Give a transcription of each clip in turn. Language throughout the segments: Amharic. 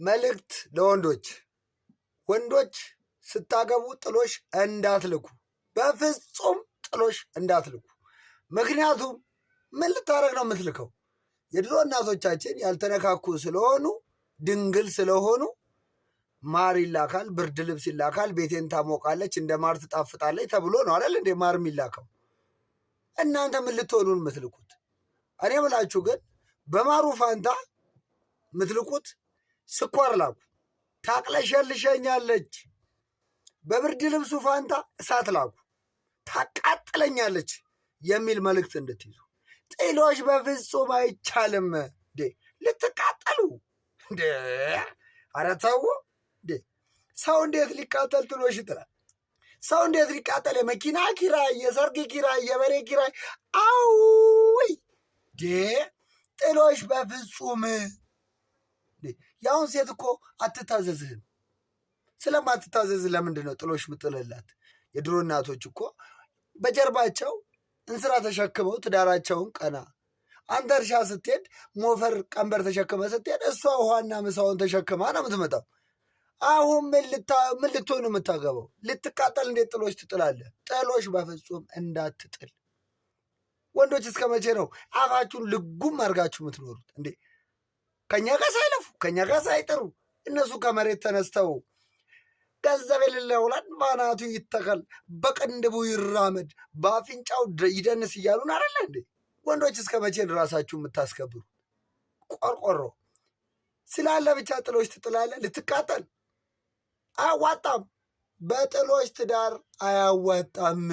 መልእክት ለወንዶች፣ ወንዶች ስታገቡ ጥሎሽ እንዳትልኩ፣ በፍጹም ጥሎሽ እንዳትልኩ። ምክንያቱም ምን ልታደርግ ነው የምትልከው? የድሮ እናቶቻችን ያልተነካኩ ስለሆኑ፣ ድንግል ስለሆኑ ማር ይላካል፣ ብርድ ልብስ ይላካል፣ ቤቴን ታሞቃለች፣ እንደ ማር ትጣፍጣለች ተብሎ ነው አይደል እንዴ ማር የሚላከው? እናንተ ምን ልትሆኑ የምትልኩት? እኔ ምላችሁ ግን በማሩ ፋንታ የምትልኩት ስኳር ላኩ። ታቅለሸልሸኛለች። በብርድ ልብሱ ፋንታ እሳት ላኩ። ታቃጥለኛለች የሚል መልእክት እንድትይዙ። ጥሎሽ በፍጹም አይቻልም። እንዴ ልትቃጠሉ እንዴ? ኧረ ተው እንዴ! ሰው እንዴት ሊቃጠል ጥሎሽ ይጥላል? ሰው እንዴት ሊቃጠል? የመኪና ኪራይ፣ የሰርግ ኪራይ፣ የበሬ ኪራይ። አውይ ዴ ጥሎሽ በፍጹም። የአሁን ሴት እኮ አትታዘዝህም። ስለማትታዘዝ ለምንድን ነው ጥሎሽ ምጥልላት? የድሮ እናቶች እኮ በጀርባቸው እንስራ ተሸክመው ትዳራቸውን ቀና። አንተ እርሻ ስትሄድ ሞፈር ቀንበር ተሸክመ ስትሄድ እሷ ውሃና ምሳውን ተሸክማ ነው የምትመጣው። አሁን ምን ልትሆን ነው የምታገባው? ልትቃጠል እንዴት ጥሎሽ ትጥላለህ? ጥሎሽ በፍጹም እንዳትጥል። ወንዶች እስከ መቼ ነው አፋችሁን ልጉም አድርጋችሁ የምትኖሩት እንዴ? ከእኛ ጋር ሳይለፉ፣ ከእኛ ጋር ሳይጥሩ እነሱ ከመሬት ተነስተው ገንዘብ የሌለው ባናቱ ይተከል፣ በቅንድቡ ይራመድ፣ በአፍንጫው ይደንስ እያሉን አይደለ እንዴ? ወንዶች እስከ መቼ ራሳችሁ የምታስከብሩ? ቆርቆሮ ስላለ ብቻ ጥሎች ትጥላለህ፣ ልትቃጠል አያዋጣም። በጥሎች ትዳር አያዋጣም።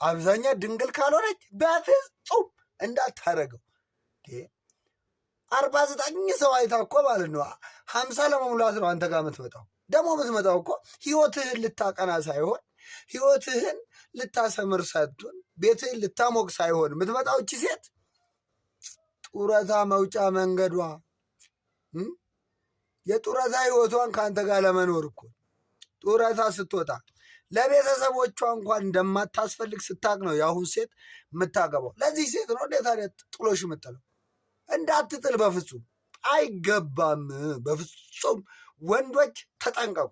አብዛኛ ድንግል ካልሆነች በፍጹም እንዳታረገው። 49 ሰው አይታ እኮ ማለት ነው 50 ለመሙላት ነው አንተ ጋር የምትመጣው። ደግሞ የምትመጣው እኮ ህይወትህን ልታቀና ሳይሆን፣ ህይወትህን ልታሰምር ሳትሆን፣ ቤትህን ልታሞቅ ሳይሆን የምትመጣው እቺ ሴት ጡረታ መውጫ መንገዷ የጡረታ ህይወቷን ከአንተ ጋር ለመኖር እኮ። ጡረታ ስትወጣ ለቤተሰቦቿ እንኳን እንደማታስፈልግ ስታቅ ነው የአሁን ሴት የምታገባው። ለዚህ ሴት ነው እንዴ ታዲያ ጥሎሽ የምጥለው? እንዳትጥል በፍጹም አይገባም። በፍጹም ወንዶች ተጠንቀቁ።